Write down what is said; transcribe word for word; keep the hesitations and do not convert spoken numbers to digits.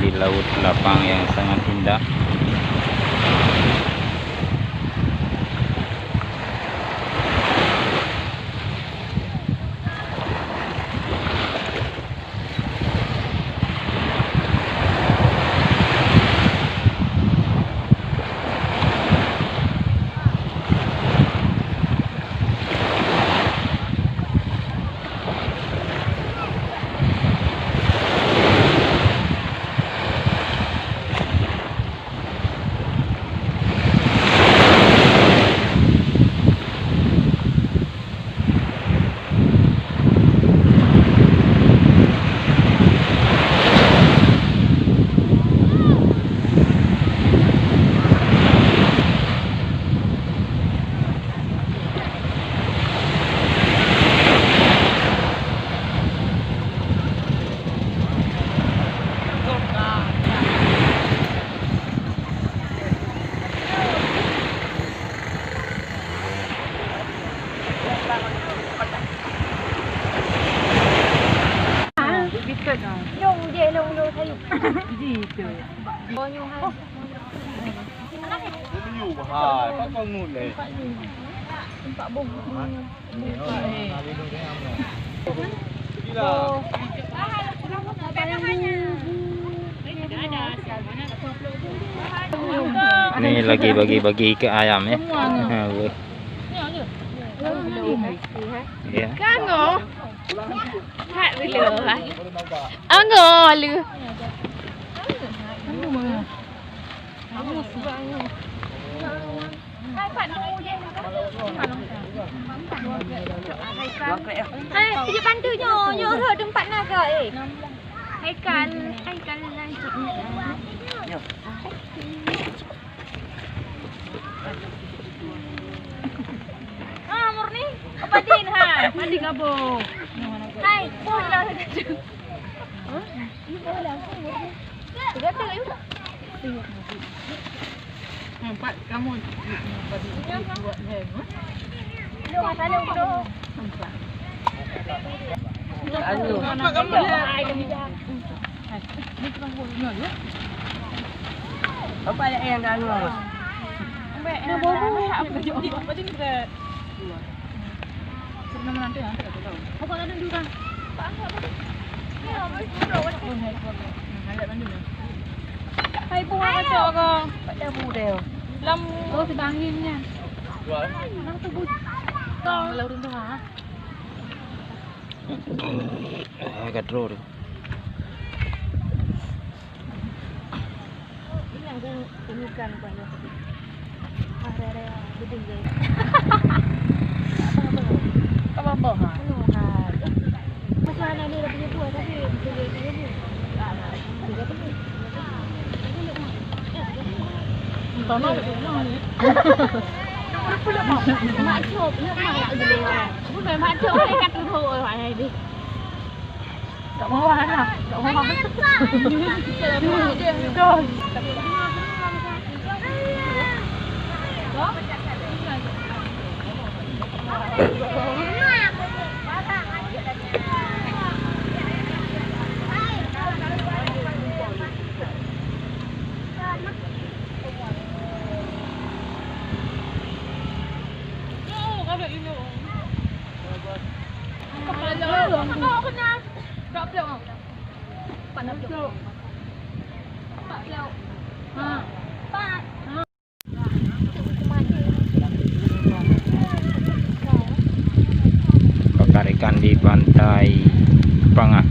Di laut lapang yang sangat indah. Ni lagi bagi-bagi ke ayam, ya. Ha, boleh. Ya. Kangoh. Hak dulu lah. Angoh lu. Hai, pijak bantu nyoe, nyoe rot teumpat naga, eh. Haikal, Haikal lanjut. Ah, Murni, apa din, ha? Mandi ngabo. Hai, pulang. Hah? Tiga tu, yuk. Nampak kamu tadi buat lem, ha? Nampak. Anu. Nampak kamu. Nampak yang anu. Nampak. Nampak. Hai, buah kacau kau. Kat dapur dia. Lam. Oh, sebangin nya. Lam tu bu-, kau. Kalau rindu, ha? Eh, kat dulu tu. Ini aku tunjukkan pada. Ah, raya, raya, gedung je. Apa, apa? Apa, apa, ha? Anu, ha. Masa anak dia dah punya buah, tapi dia, dia, dia, dia. Ah, ha. Dia kata, "Entah mana dia punya ni." Mak cop, nak mak nak gila. Aku dah mak cop, dia kata, "Oh, ayah dia." Tak mau lah, tak mau. Betul. Kepala. Empat enam puluh. Empat puluh. Ha. Empat. Bakar ikan di Pantai Pangah.